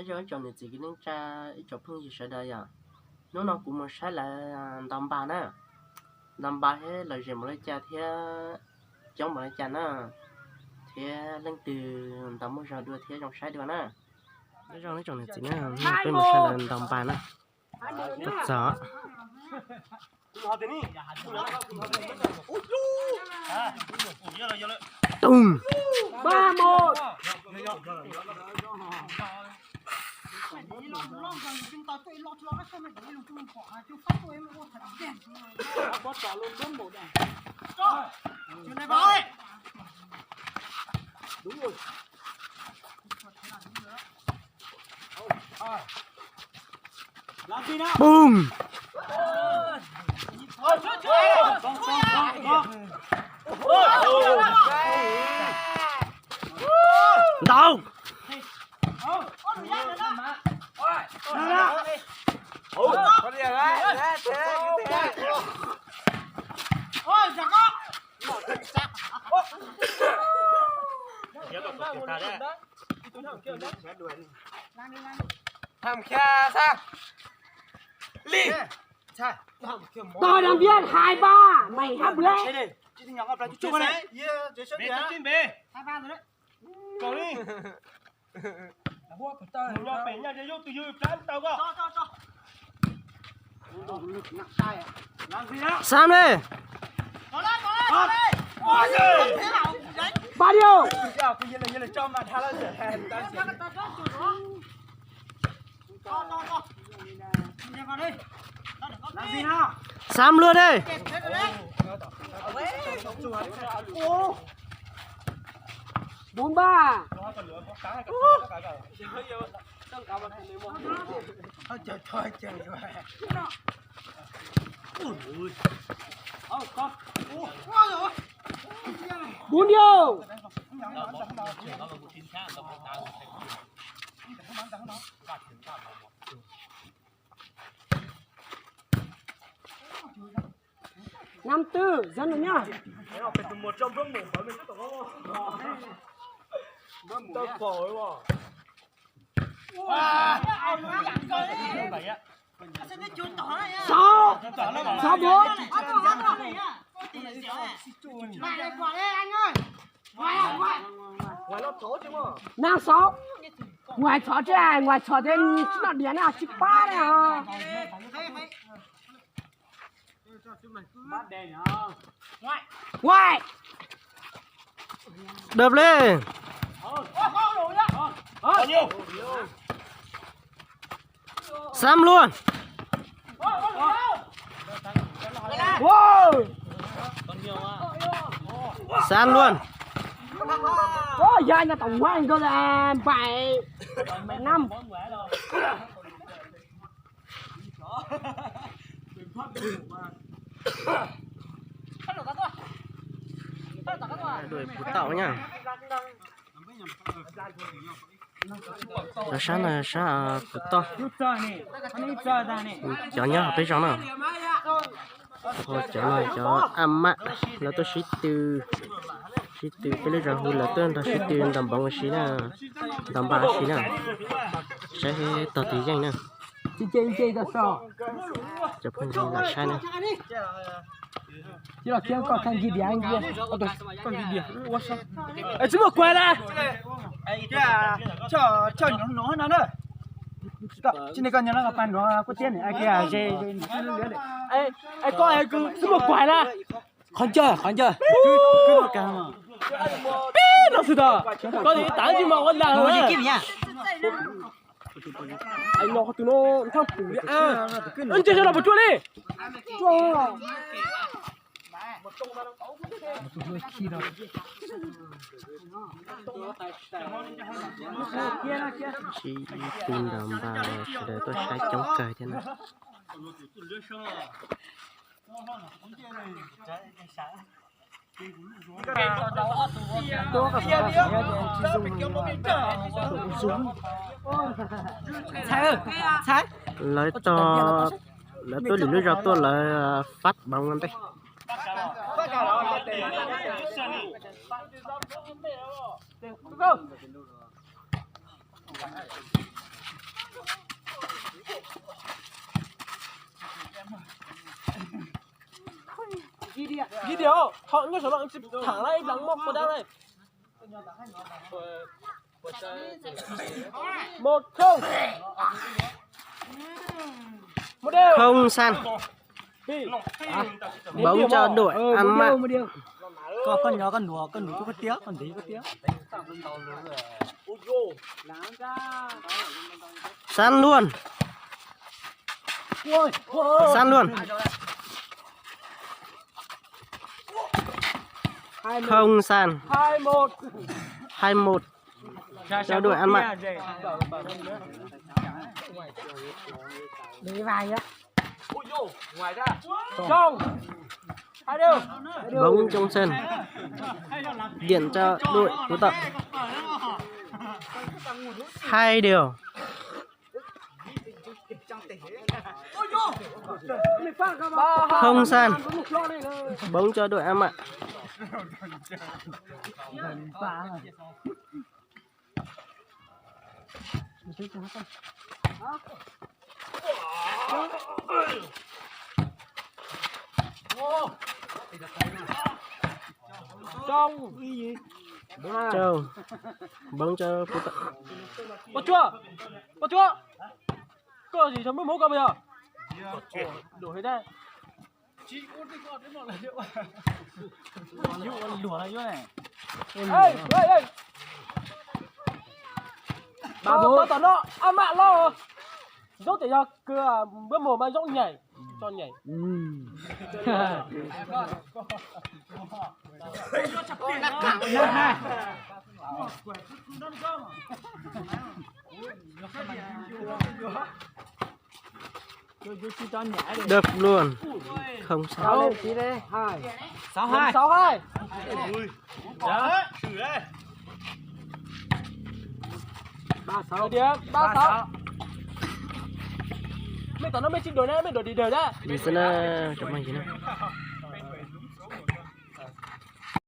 Nyob zoo ib tsoom niam txiv kwv tij neej tsa, ib tsoom phooj ywg sawv daws yom. Hnub no kuv mus saib lawv ntaus npas na, ntaus npas thiab lawv zem npaum li cas thiab coob npaum li cas na, thiab leej twg ntaus muaj zog dua thiab zoo saib dua na. Nyob zoo ib tsoom niam txiv na, peb mus saib lawv ntaus npas na. Tuaj txog. Tum. Pum. Ntaus. Tham khia sa li. Tôi đang viết hai ba, mày hấp lắm. Xám đi. Ba điều. Xám luôn đi. Bốn ba. Bốn điều. Năm tư, dẫn được nhá. Sáu, sáu bốn. Năm sáu. Ngoài sáu chứ ai, ngoài sáu thế chứ nó điểm nào chứ ba đấy hả? Ngoài. Đập lên. Xám luôn. Wow. Xám luôn. Ôi, giờ nhà tổng quan có là bảy, bảy năm. Đuổi phú tậu nha. Lawv sab no sab kuv toj, cov nyob hauv peb zos na. Cov no cov a mab, lawv tuaj sib tw, sib tw peb lub zos hu lawv tuaj nrog sib tw ntaus npoov ua si na, ntaus npas ua si na. Saib tog twg yeej na. Cov phooj ywg los saib na. Tsis muaj kuav na. Tsis muaj kuav na. Qhov ncauj, qhov ncauj. Pib no xwb tod. Koj tas tsis mas ua lag. Tus no thaj pum li. Ntsia no puas tsuaj li. Sib tw ntaus npas, sawv daws tuaj saib coob kawg thiab na. Lawv tog, lawv tuaj lwm lub zos tuaj, lawv fab npav ua ntej. Ghi điểm, không, nyob saum no tsis thẳng lawm, ib leeg muab pua dab lawm. Một không. Một đều. Không San. Đi. Bóng cho đội ăn mặn. Một đều, một đều. Con, con nhỏ, con nụ, con nụ, con tiết, con tí, con tiết. San luôn. Ôi, ôi, ôi. San luôn. Hai một. Không San. Hai một. Hai một. Cho đội ăn mặn. Để vài á. Không. Hai đều. Bóng trong sân. Điểm cho đội Phú Tọng. Hai đều. Không San. Bóng cho đội ăn mặn. Trong. Trong. Bóng cho Phú Tọng. Ua cuag, ua cuag. Koj tsis tau muab mus koj puas yog? Ê, ê, ê. Ba tau, tau tom no, a mam los. Zaub tias yog kws npawb muag mas zaub nyaim, tso nyaim. Đập luôn. Không sao. Sáu hai. Sáu hai. Ba sáu. Điểm, ba sáu. Mej tom no mej tsis đuổi na, mej đuổi điểm đều na. Gì xí na, cov mej gì na.